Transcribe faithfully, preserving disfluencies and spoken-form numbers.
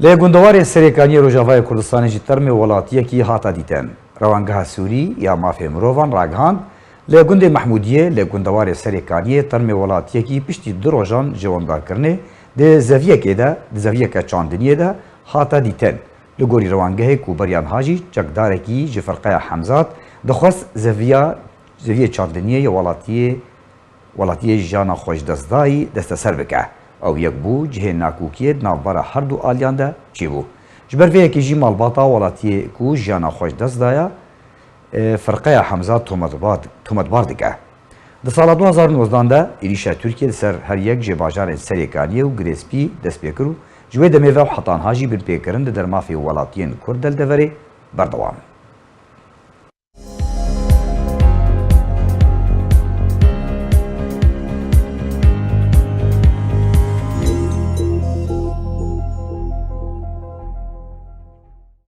Li gundewarê Serêkaniyê Rojavayê Kurdistanê jî termê welatiyekî hate dîtin. Rewangeha Sûrî ya Mafê Mirovan ragihand, li gundê Mehmûdiyê li gundewarê Serêkaniyê termê welatiyekî piştî du rojan ji windarkirinê di zeviyekê de, di zeviyeke çandiniyê de hate dîtin. Li gorî rewangehê ku beriyan ha jî çekdarekî ji firqeya Hemzat dixwest zeviya, zeviyê çandiniyê ya welatiyê welatiyê jiyana xwe ji dest dayî desteser bike. Ew yek bû cihê nakokiyê di navbera her du aliyan de çêbû. Ji ber vê yekê jî malbata welatiyê ku jiyana xwe ji dest daye, e, firqeya Hemza tometbar, tometbar dike. Di sala du hazar û nozdan de êrîşa Tirkiyê li ser her yek ji bajarên Serêkaniyê û Girê Spî dest pê kir û ji wê demê ve û heta niha jî binpêkirin li der mafê welatiyên Kurd de li deverê berdewam in.